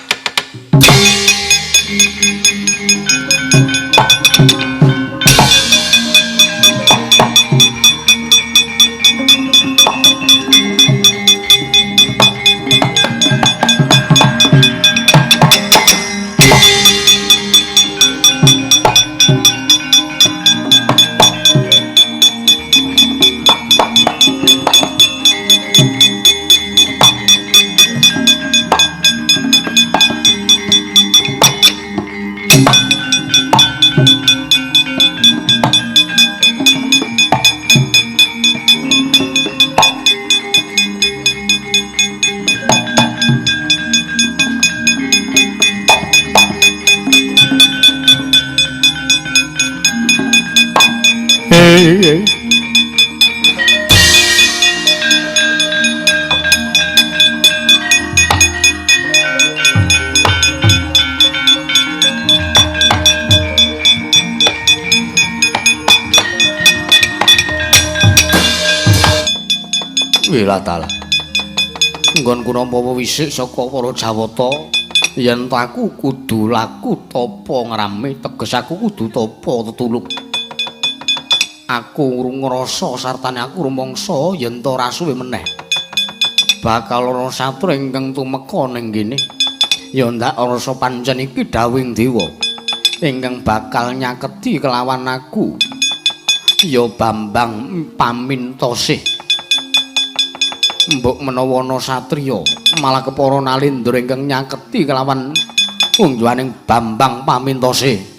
Wilatala. Nggonku nampa wisik saka para Jawata yen aku kudu laku tapa ngrame, teges aku kudu tapa tetulung. Aku ngrasa sartane aku rumangsa yen ta ora suwe meneh bakal ana satru ingkang tumeka ning kene. Ya ndak rasa pancen iki dawuhing dewa ingkang bakal nyaketi kelawan aku. Ya Bambang Pamintosih. Mbok menawa ana satriya malah kepara nalindra ingkang nyaketi kelawan unjuaning Bambang Pamintosih.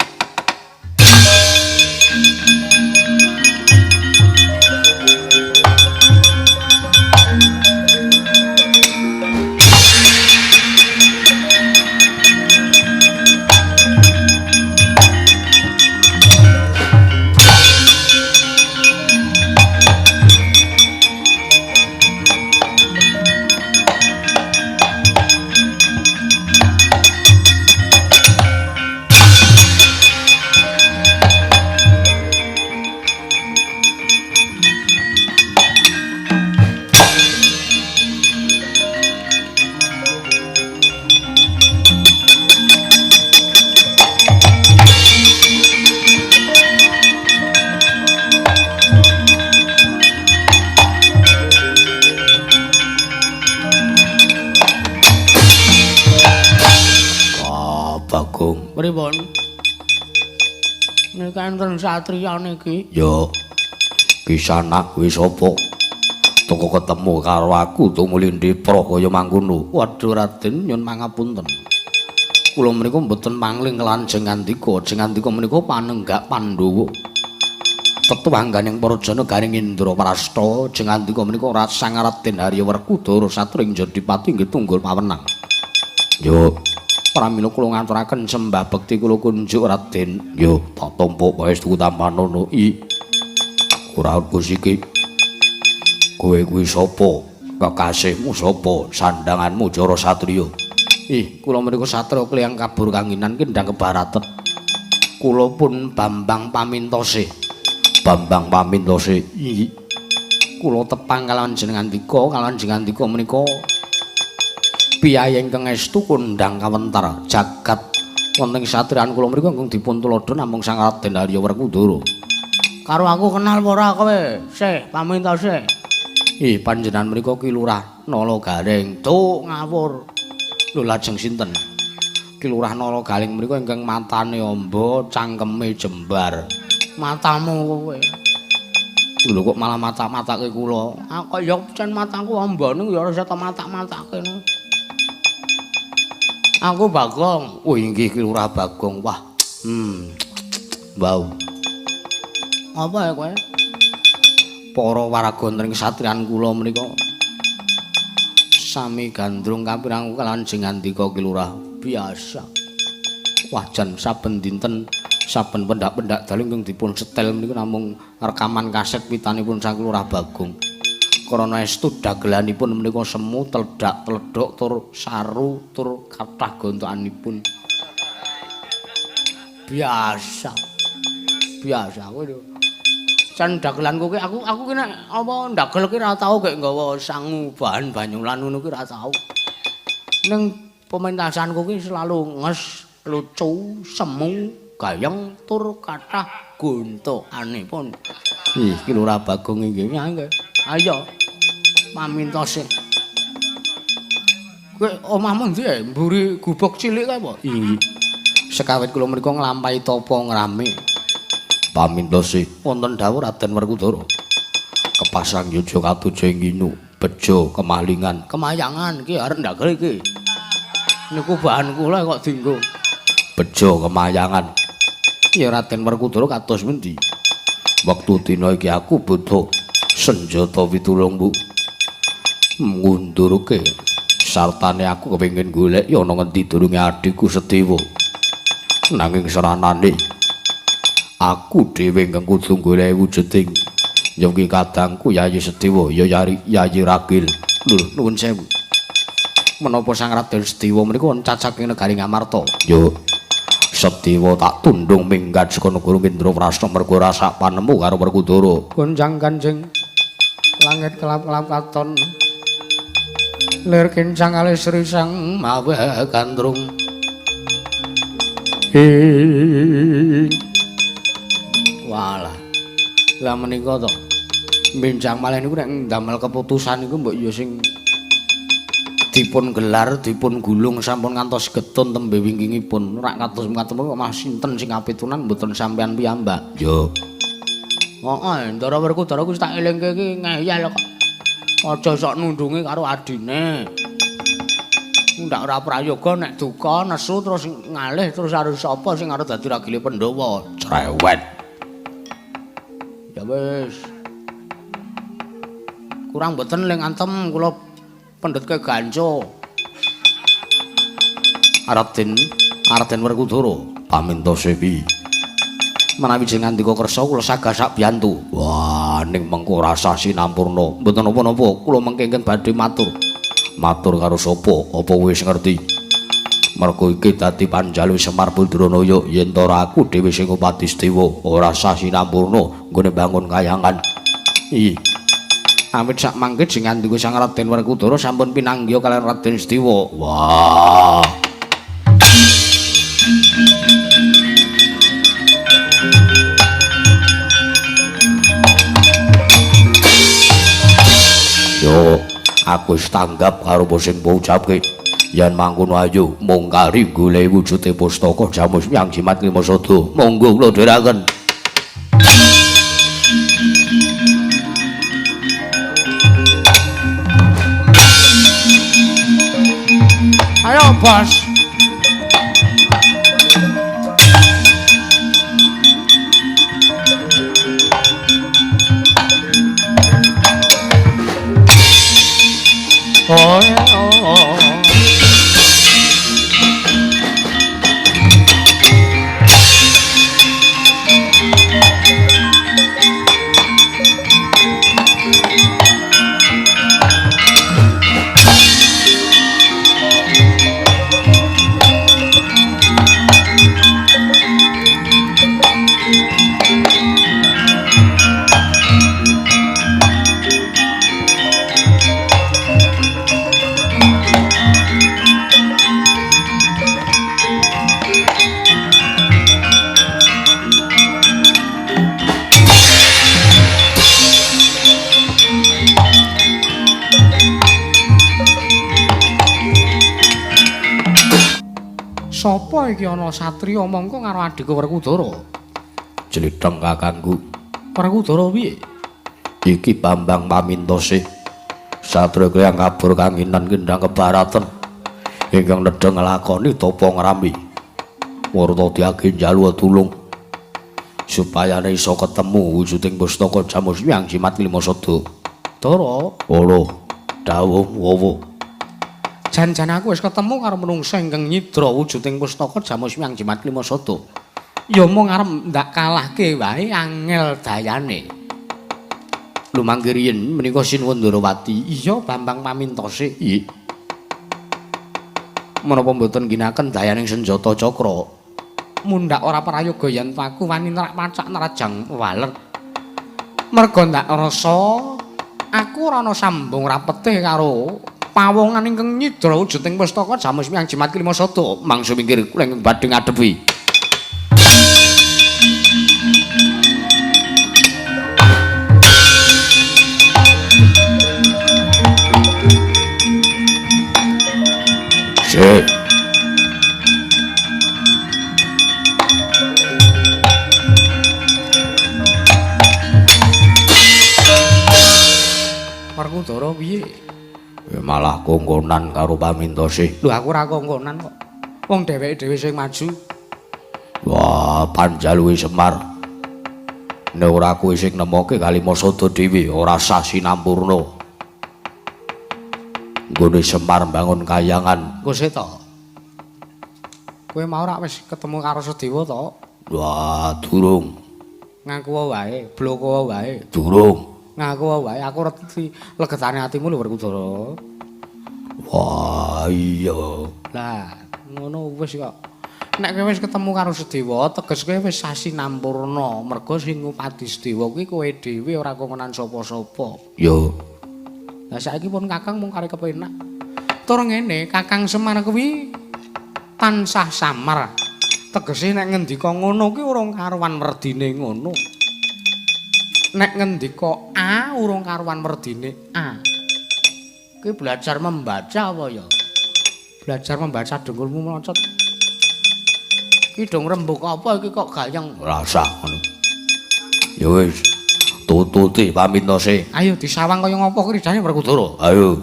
Bagong. Pripun? Niki enten satriya niki. Ya. Kisanak kuwi sapa? Toko ketemu karo aku tumuli ndepro kaya mangkono. Waduh Raden nyun pangapunten. Kula menika mboten mangling lan jengandika. Jengandika menika panenggak Pandhawa. Tetuwangganing para jana garing Indraprasta. Jengandika menika Sang Raden Harya Werkudara satring Jodipati nggih tunggul pawenang. Yo, pramila kula ngaturaken sembah bekti kula kunjuk Raden. Yo, tak tampa paestu tampanana i. Ora Gus iki. Kowe kuwi sapa? Kekasihmu sapa? Sandanganmu Jara Satriya. Ih, kula menika satria kliyang kabur kanginan kendhang kebaraten. Kula pun Bambang Pamintose. Bambang Pamintose. Ih. Kula tepang kalawan jenengandika, kalawan jenengandika menika piyayi ingkang estu kondhang kawentar jagat wonten satriyan kula mriku ingkang dipun tuladha namung Sang Raden Harya Werkudara. Karo aku kenal apa ora kowe? Sih, Pamintose. Ih, panjenengan mriku Ki Lurah Nala Gareng. Tuk ngawur. Lho lajeng sinten? Ki Lurah Nala Gareng mriku ingkang matane amba, cangkeme jembar. Matamu kowe. Lho kok malah matak-matake kula. Aku ya jan mataku amba ning ya ora usah matak-matake. Aku Bagong. Oh inggih Ki Lurah Bagong. Wah. Wow. Apa ya kowe? Para warga ing satriyan kula menika sami gandrung kapirang kalawan jengandika Ki Lurah biasa. Wah jan saben dinten saben pendak-pendak dalu ingkang dipun setel menika namung rekaman kaset witanipun Sang Lurah Bagong. Krana estu dagelanipun menika semu tledak-tledhok tur saru tur kathah gontokanipun. Biasa. Biasa kowe lho. Jan dagelanku ki aku ki nek apa ndagel ki ora tau gek nggawa sangu bahan banyulan ngono ki ora tau. Ning pementasanku ki selalu nges, lucu, semu, gayeng tur kathah gontokanipun. Ih, Ki Lurah Bagong inggih. Ayo pamintose. Kowe omahmu ndi? Mburi gubuk cilik kae apa? Inggih. Sekawit kula menika nglampahi tapa ngrame. Pamintose wonten dawuh Raden Werkudara. Kepasang yuja katuja ing inu, bejo kemalingan, kemayangan iki arep ndagel iki. Niku bahan kula kok dienggo. Bejo kemayangan. Ya Raden Werkudara kados pundi? Wektu dina iki aku butuh senjata pitulungmu. Ngundurke sartane aku kepengin golek ya ana ngendi durunge adhiku Sedewa. Nanging seranane aku dhewe ingkang kudu golek wujuding ya ki kadangku Yayi Sedewa ya Yayi Ragil. Lho nuwun sewu. Menapa Sang Raden Sedewa menika wonten cacaking negari Ngamarta? Yo Sedewa tak tundung minggat saka negara Indraprasta mergo rasa panemu karo Werkudara. Gonjang kanjeng langit kelap-kelap katon. Lir kincang alis risang mawe gandrung. Walah. Lah menika to benjang malih niku nek ndamel keputusan niku mbok ya sing dipun gelar, dipun gulung sampun ngantos getun tembe wingkingipun. Ora kados mekaten kok mah sinten sing kapitunan mboten sampean piyambak. Yo. Heeh, Ndara Werkudara kuwi tak elingke iki ngeyel kok. Aja sok nundungi karo adine. Ndak ora prayoga nek duka nesu terus ngalih terus harus sapa sing arep dadi ragile Pandhawa. Cerewet. Ya wis. Kurang mboten ling antem kula pendhetke ganco. Raden, Raden Werkudara pamintose piye? Menawi jenengan ndika kersa kula sagasak biyantu. Wah, ning mengko rasa sinampurna. Mboten napa-napa, kula mengke ingkang badhe matur. Matur karo sapa? Apa wis ngerti? Mergo iki dadi panjalu Semar Badranaya yen ta ora aku dhewe sing ngupati Sedewa ora sah sinampurna nggone bangun kayangan. Ih. Awit sak mangke jenengan ndika Sang Raden Werkudara sampun pinanggiha kaliyan Raden Sedewa. Wah. Yo, aku wis tanggap karo apa sing mbok ucapke. Yen mangkono ayo mung kari goleki wujude pustaka Jamus Hyang Jimat Klimasada. Monggo kula dherekaken. Ayo, Bos. Oh, oh, oh. Sapa iki ana satriya mongko karo adhiku Werkudara? Jlitheng kakangku. Werkudara piye? Iki Bambang Pamintose. Satriya kang kabur kanginan kendhang kebaratan ingkang nedheng nglakoni tapa ngrami. Warta diage njaluk tulung supaya iso ketemu wujuding pustaka Jamus Hyang Jimat Klimasada. Dara, ora dawuh wowo. Jan-jan aku wis ketemu karo menungsa ingkang nyidra wujuding pustaka Jamus Hyang Jimat Klimasada. Ya mung arep ndak kalahke wae angel dayane. Lho mangke riyin menika Sinuwun Ndarawati. Iya Bambang Pamintose. Iya. Menapa mboten ginaken dayaning senjata cakra? Mundhak ora prayoga yen aku wani nerak pacak nerajang waler. Merga ndak rasa aku ora ana sambung rapete karo pawongan ingkang nyidra wujuding pustaka Jamus Hyang Jimat Klimasada. Mangsa minggir kula ingkang badhe ngadepi. Sik. Werkudara piye? Malah kongkonan karo Pamintose. Lho aku ora kongkonan kok. Wong dheweke dhewe sing maju. Wah, panjaluke Semar. Nek ora kowe sing nemoke Kalimasada dhewe ora sah sinampurna. Nggone Semar mbangun kayangan. Engko sik to. Kowe mau ora wis ketemu karo Sedewa to? Wah, durung. Ngaku wae, bloko wae. Durung. Ngaku wae, aku ngerti legetane atimu lho Werkudara. Wah, iya. Lah, ngono wis kok. Nek kowe wis ketemu karo Sedewa, teges kowe wis sasinampurna. Mergo sing ngupadi Sedewa kuwi kowe dhewe ora kongkonan sapa-sapa. Yo. Lah saiki pun Kakang mung kari kepenak. Tur ngene, Kakang Semar kuwi tansah samar. Tegese nek ngendika ngono kuwi urung karuan werdine ngono. Nek ngendika A urung karuan werdine A. Kuwi belajar membaca apa ya? Belajar membaca dengkulmu melocot. Iki dong rembug apa iki kok gayeng? Ora usah ngono. Ya wis. Tututi pamintose. Ayo disawang kaya ngopo kridane Werkudara. Ayo.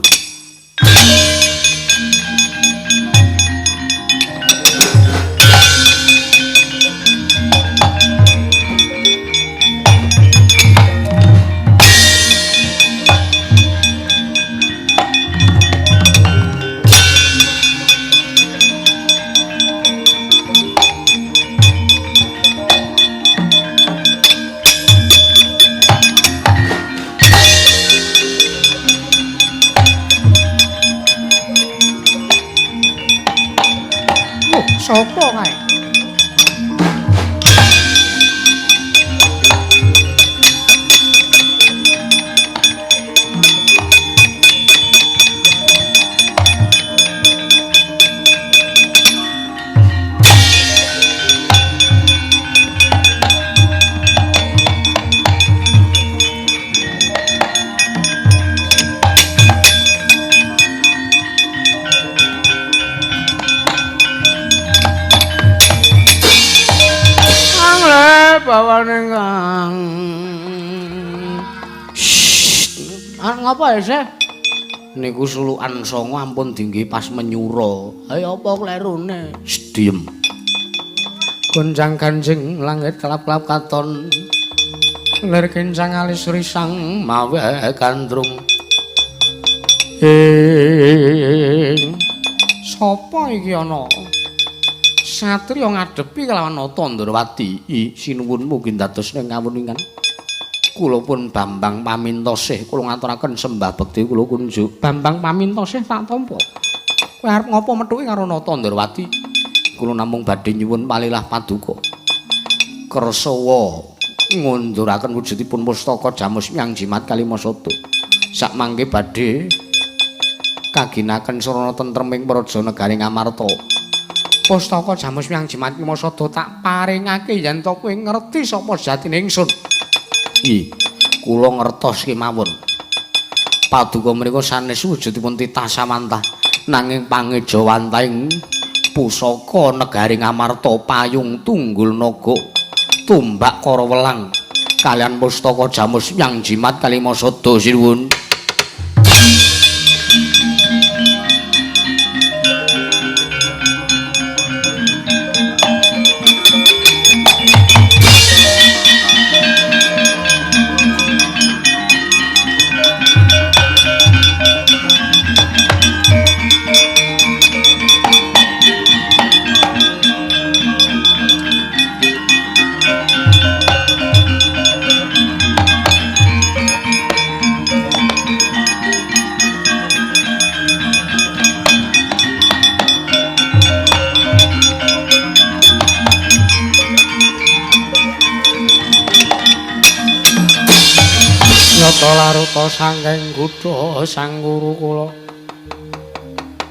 Sopo kae? Bawane Kang. Ngapa ya, Seh? Niku sulukan songo ampun dinggi pas menyura. Ayo apa klerune? Diem. Gonjang ganjing langit kelap-kelap katon. Lir kencang alis risang mawe gandrung. Sapa iki ana? Satriya ngadepi kelawan Nata Ndrawati. Sinuwun mugi dados ning kawuningan. Kula pun Bambang Pamintosih kula ngaturaken sembah bekti kula kunjuk. Bambang Pamintosih tak tampa. Kowe arep ngopo methuki karo Nata Ndrawati? Kula namung badhe nyuwun palilah paduka. Kersawa ngunduraken wujudipun pustaka Jamus Myang Jimat Kalimasada. Sakmangke badhe kaginaken sarana tentreming praja negari Ngamarta. Pustaka Jamus Myang Jimat Kalimasada tak paringake yen to kowe ngerti sapa sejatine ingsun. Kula ngertos kemawon. Paduka menika sanes wujudipun titah samantah nanging pangejawantahing pusaka negari Ngamarta payung tunggul naga tumbak kara welang kalian pustaka Jamus Myang Jimat Kalimasada sinuwun. Nyata laruta sangking kutha sang guru kula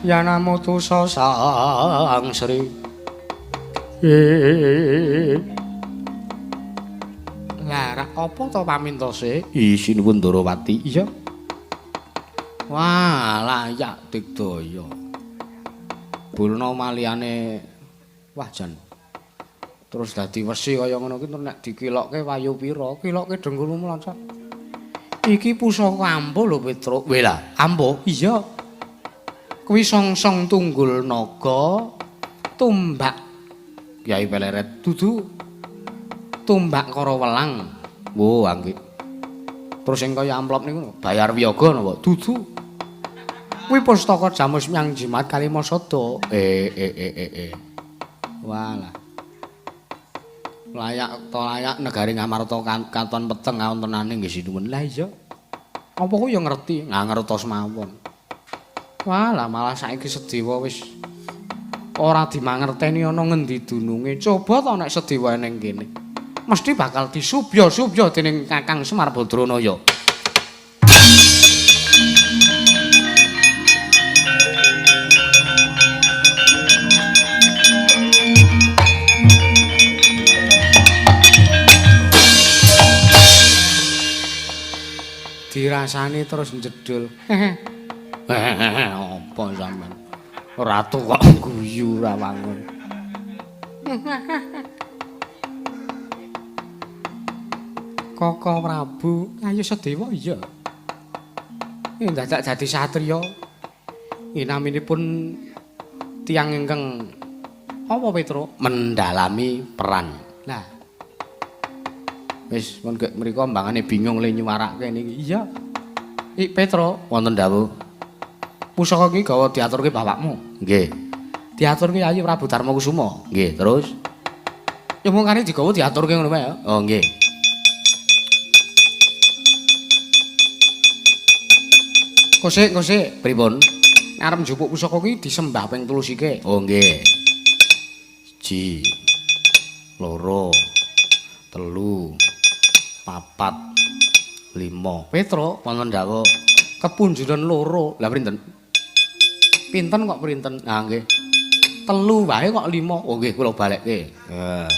yanamutusa sang sri. Lah apa to pamintose? Sinuwun Ndrawati. Iya. Wah, layak digdaya. Bulna maliyane wah jan. Terus dadi wesi kaya ngono ki nek dikilokke wayu pira? Kilokke dengkulmu loncat. Iki pusaka ampuh lho Petruk. Weh lah, ampuh? Iya. Kuwi songsong tunggul naga tumbak Kyai Peleret dudu tumbak kara welang. Wo, anggih. Terus sing kaya amplop niku bayar wiyaga napa? Dudu. Kuwi pustaka Jamus Myang Jimat Kalimasada. Walah. Layak to layak negari Ngamarta katon peteng kawontenane nggih sinuwun. Lah iya. Apa ku ya ngerti? Nggak ngertos mawon. Walah malah saiki Sedewa wis ora dimangerteni ana ngendi dununge. Coba to nek Sedewa ning kene. Mesti bakal disubya-subya dening Kakang Semar Badranaya. Dirasani terus njedul. Apa sampean? Ratu kok guyu ora wangun. Koko Prabu, ayo Sedewa iya. Ini dadak dadi satriya. Inaminipun tiyang ingkang apa Petruk? Mendalami peran. Lah. Wis pun gek mriku mbangane bingung le nyuwarake niki. Iya. Ik Petruk, wonten dawuh. Pusaka iki gawa diaturke bapakmu. Nggih. Diaturke Yayi Prabu Darma Kusuma. Nggih, terus ya mung kare digawa diaturke ngono wae ya. Oh, nggih. Kosik, kosik. Pripun? Arep njupuk pusaka kuwi disembah ping 3 sike. Oh, nggih. 1 2 3 4 5. Petruk, wonten dawuh. Kepunjulan 2. Lah printen? Pinten kok printen? Ah nggih. 3 wae kok 5. Oh nggih kula balekke. Heeh.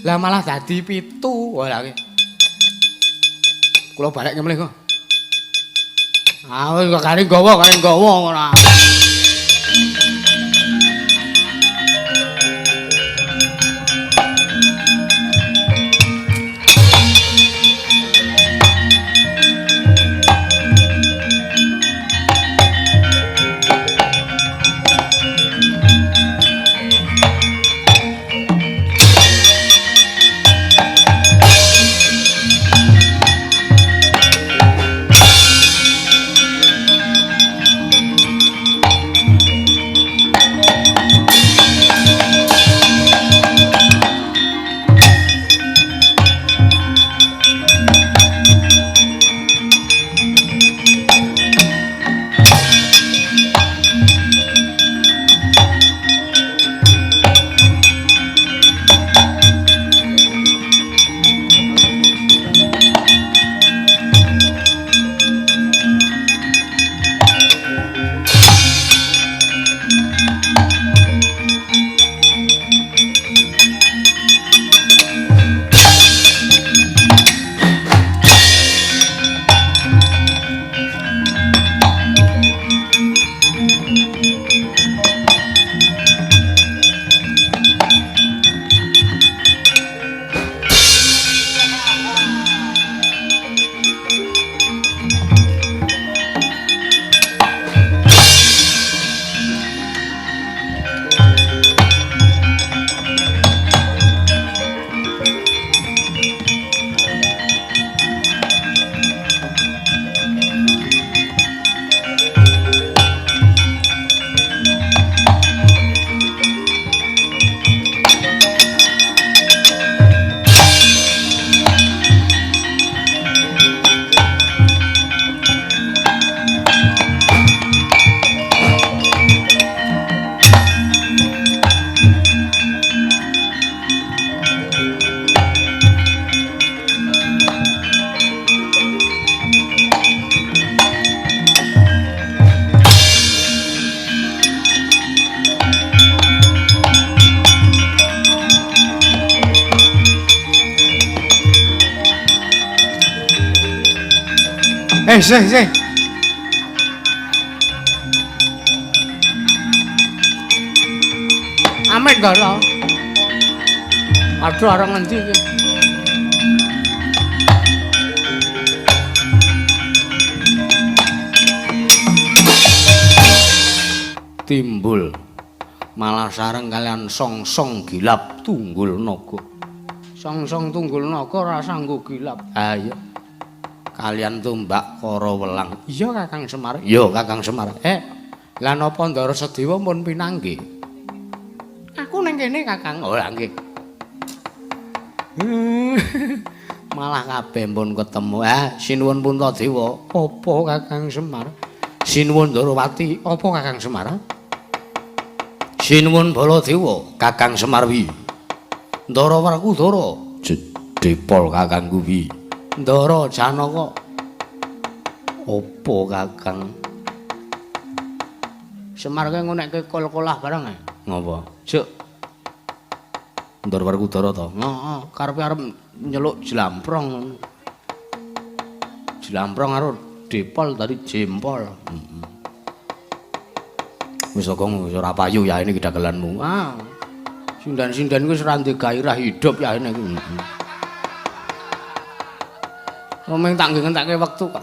Lah malah dadi 7. Wah lah nggih. Kula balekke mlih kok. Ah wis kare nggawa, kare nggawa ngono. Sih, sih. Amit Ndara. Aduh arep ngendi iki? Timbul malah sareng kalian song-song gilap tunggul naga. Song-song tunggul naga ora sanggo gilap. Ha iya. Kalian tumbak kara welang. Iya Kakang Semar. Iya Kakang Semar. Lah napa Ndara Sedewa pun pinanggih? Aku ning kene Kakang. Oh lah nggih. Malah kabeh pun ketemu. Sinuwun Puntadewa. Apa Kakang Semar? Sinuwun Ndarawati. Apa Kakang Semar? Sinuwun Baladewa, Kakang Semarwi. Ndara Werkudara, Jedepol Kakang kuwi. Ndara Janaka. Apa Kakang? Semar kowe ngonekke kol-kolah bareng ae. Ngapa? Juk. Ndara Werkudara to? Heeh, karepe arep nyeluk jlamprong. Jlamprong karo depol tadi jempol. Heeh. Wis kok ora payu ya ini dagelanmu. Ah. Sindan-sindan wis ora ndek gairah hidup ya ini iki. Wong tak nggih ngentake wektu kok.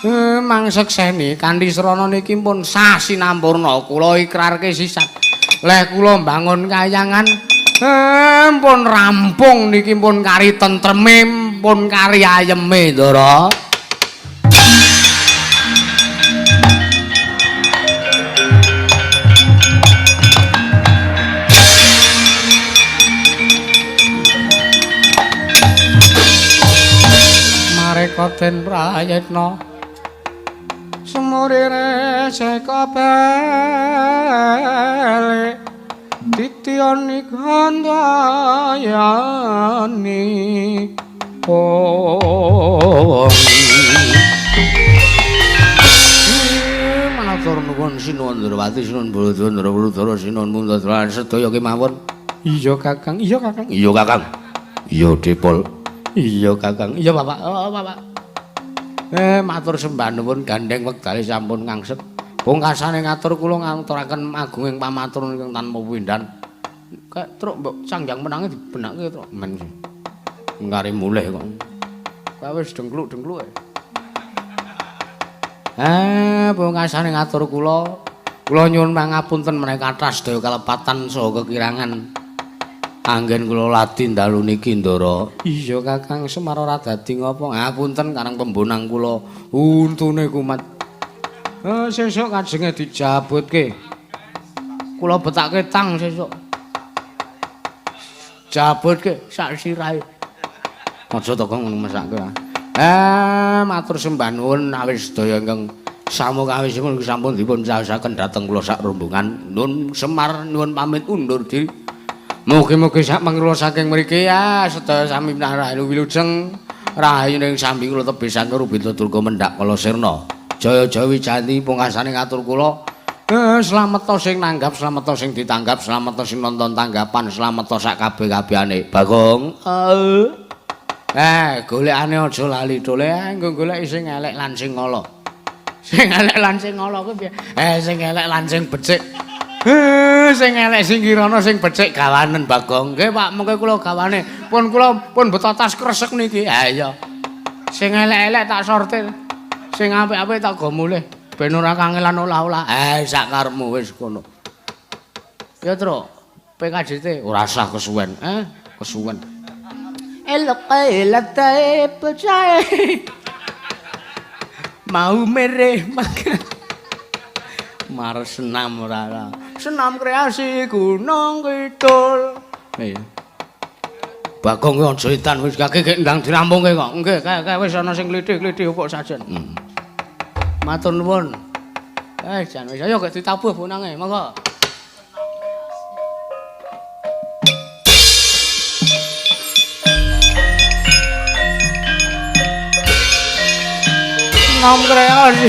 Heeh. Mang sekseni kanthi srana niki pun sah sinampurna kula ikrarke sisan. Leh kula mbangun kayangan pun rampung niki pun kari tentreme pun kari ayeme Ndara. Mareka den prayitna sumurire sekabele titiyani kandayani oh matur nuwun Sinuwun Ndrawati, Sinuwun Baladewa, Ndara Werkudara, Sinuwun Puntadewa sedaya kemawon. Iya Kakang, iya Kakang. Iya Kakang. Iya Depol. Iya Kakang. Iya Bapak. Oh Bapak. Matur sembah nuwun gandeng wektale sampun ngangset. Pungkasane ngatur kula ngaturaken agunging pamatur ingkang tanpa pindhan. Kayak truk mbok sangjang menange dibenake truk men. Ngare mulih kok. Kae wis dengkluk-dengkluk ae. Pungkasane ngatur kula, kula nyuwun pangapunten menawi kathah sedaya kalepatan saha kekirangan. Anggen kula ladi dalu niki Ndara. Iya Kakang Semar ora dadi ngapa. Ngapunten karang pembonang kula untune kumat. Sesuk kajenge dijabutke. Kula betake tang sesuk. Jabutke sak sirahe. Aja to kok ngono mesake. Matur sembah nuwun awis sedaya ingkang samukawisipun sampun dipun caosaken dhateng kula sak rombongan. Nun Semar nyuwun pamit undur diri. Mugi-mugi sak mangkula saking mriki ya sedaya sami rahayu wilujeng rahayu ing sambi kula tebih saking Rubita Durga mendhak kala sirna. Jaya-jaya wijanti pungkasane ngatur kula. Slameta sing nanggap, slameta sing ditanggap, slameta sing nonton tanggapan, slameta sak kabeh-kabehane. Bagong. Golekane aja lali dole, nggo goleki sing elek lan sing ala. Sing elek lan sing ala kuwi piye? Sing elek lan sing becik. Sing elek sing kirana sing becik gawanen Bagong. Nggih Pak, mengke kula gawane. Pun kula pun beto tas kresek niki. Ha iya. Sing elek-elek tak sortir. Sing apik-apik tak go mulih. Ben ora kangelan olah-olah. Sak karepmu wis kono. Ya, Truk. PKJT ora usah kesuwen. Kesuwen. Elok elate percaya. Mau mereh makan. Mar senam ora. Senam kreasi Gunung Kidul. Iya. Bagong kuwi aja edan wis kake gek ndang dirampungke kok. Nggih, kae wis ana sing klithih-klithih kok sajen. Matur nuwun. Jan wis ayo gek ditabuh bonange, monggo. Senam kreasi